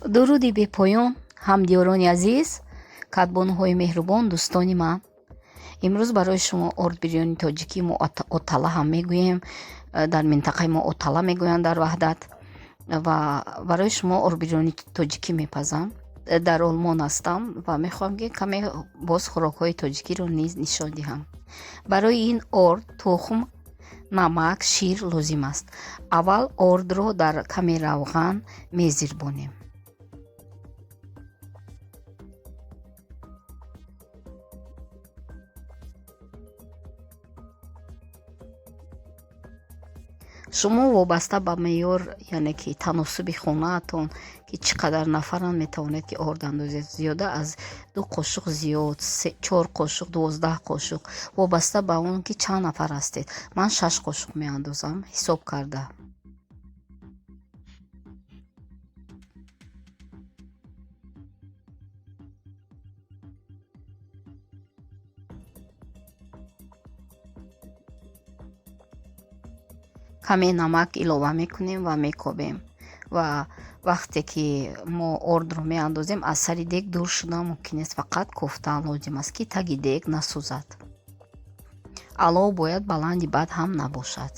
Дуруди бепоён, ҳамдиёрони азиз, кадбонуҳои меҳрубон, дӯстони ман. Имрӯз барои шумо ордбирёни тоҷикӣ, мо отала ҳам мегӯем, дар минтақаи мо отала мегӯянд дар Ваҳдат, ва барои шумо ордбирёни тоҷикӣ мепазам. Дар Олмон ҳастам ва мехоҳам, ки каме боз хӯрокҳои тоҷикиро низ нишон диҳам. Барои ин орд тухм, намак, шир лозим аст. Аввал ордро дар каме равған мезирбонем. Шумо вобаста ба меъёр, яъне ки таносуби хонаатон, ки чӣ қадар нафаранд, метавонед, ки орд андозед. Зиёда аз 2 қошуқ зиёд, 4 қошуқ, 12 қошуқ, вобаста ба он ки чанд нафар ҳастед. Ман 6 қошуқ меандозам ҳисоб карда. Каме намак илова мекунем ва мекобем. Ва вақте ки мо ордро меандозем, аз сари дег дур шудан мумкин нест, фақат кофтан лозим аст, ки таги дег насӯзад. Алов бояд баланди бад ҳам набошад.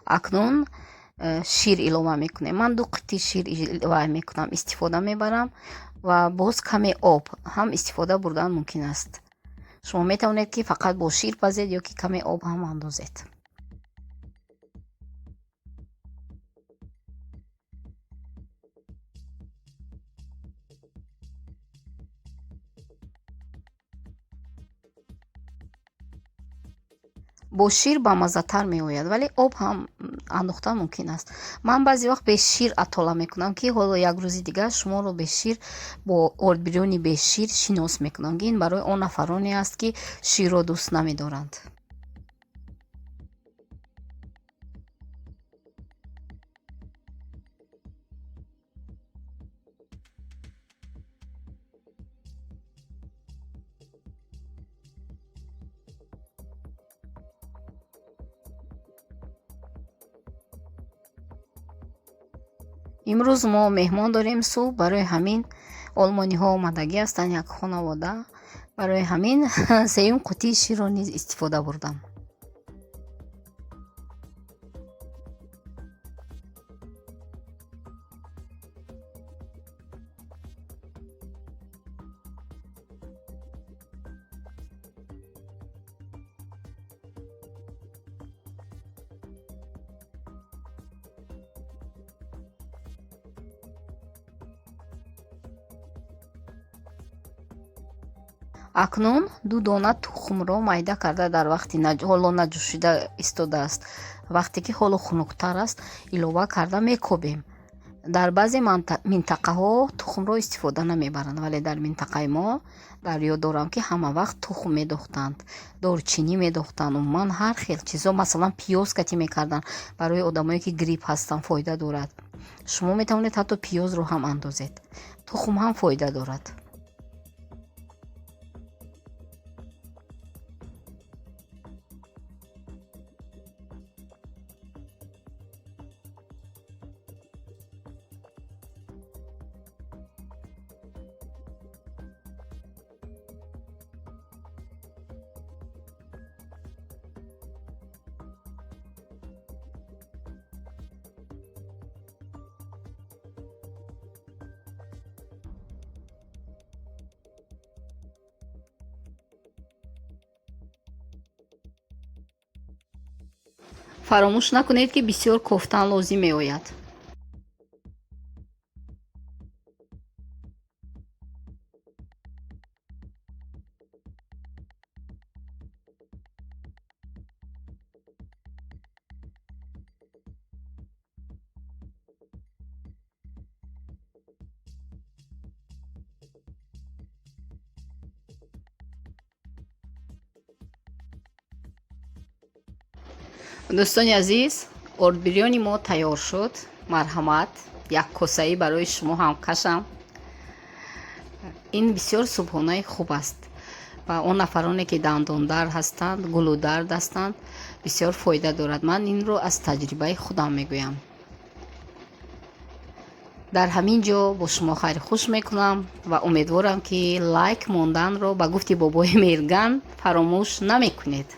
Акнун шир илова мекунем. Ман 2 қитти шир илова мекунам, истифода мебарам ва боз каме об ҳам истифода бурдан мумкин аст. Шумо метавонед, ки фақат бо шир пазед ё ки каме об ҳам андозед. Бо шир бамаззатар меояд, вале об ҳам андохтан мумкин аст. Ман баъзе вақт бе шир атола мекунам, ки ҳоло як рӯзи дигар шуморо бе шир, бо ордбирёни бе шир шинос мекунам, ки ин барои он нафароне аст, ки ширро дӯст намедоранд. Имрӯз мо меҳмон дорем субҳ, барои ҳамин олмониҳо омадагӣ ҳастанд, як хонавода. Барои ҳамин сеюм қутии ширро низ истифода бурдам. Акнун 2 дона тухмро майда карда дар вақти ҳоло наҷӯшида истодааст, вақте ки ҳоло хунуктар аст, илова карда мекобем. Дар баъзе минтақаҳо тухмро истифода намебаранд, вале дар минтақаи мо дар ёд дорам, ки ҳама вақт тухм медохтанд, дорчинӣ медохтанд, умуман ҳар хел чизо, масалан пиёз катӣ мекарданд. Барои одамое ки грипп ҳастанд фоида дорад. Шумо метавонед ҳатто пиёзро ҳам андозед. Тухм ҳам фоида дорад. Фаромӯш накунед, ки бисёр кофтан лозим меояд. Дӯстони азиз, ордбирёни мо тайёр шуд. Марҳамат, як косаӣ барои шумо ҳам кашам. Ин бисёр субҳонаи хуб аст ва он нафароне, ки дандондард ҳастанд, гулудард ҳастанд, бисёр фоида дорад. Ман инро аз таҷрибаи худам мегӯям. Дар ҳамин ҷо бо шумо хайру хуш мекунам ва умедворам, ки лайк монданро, ба гуфти бобои Мерган, фаромӯш намекунед.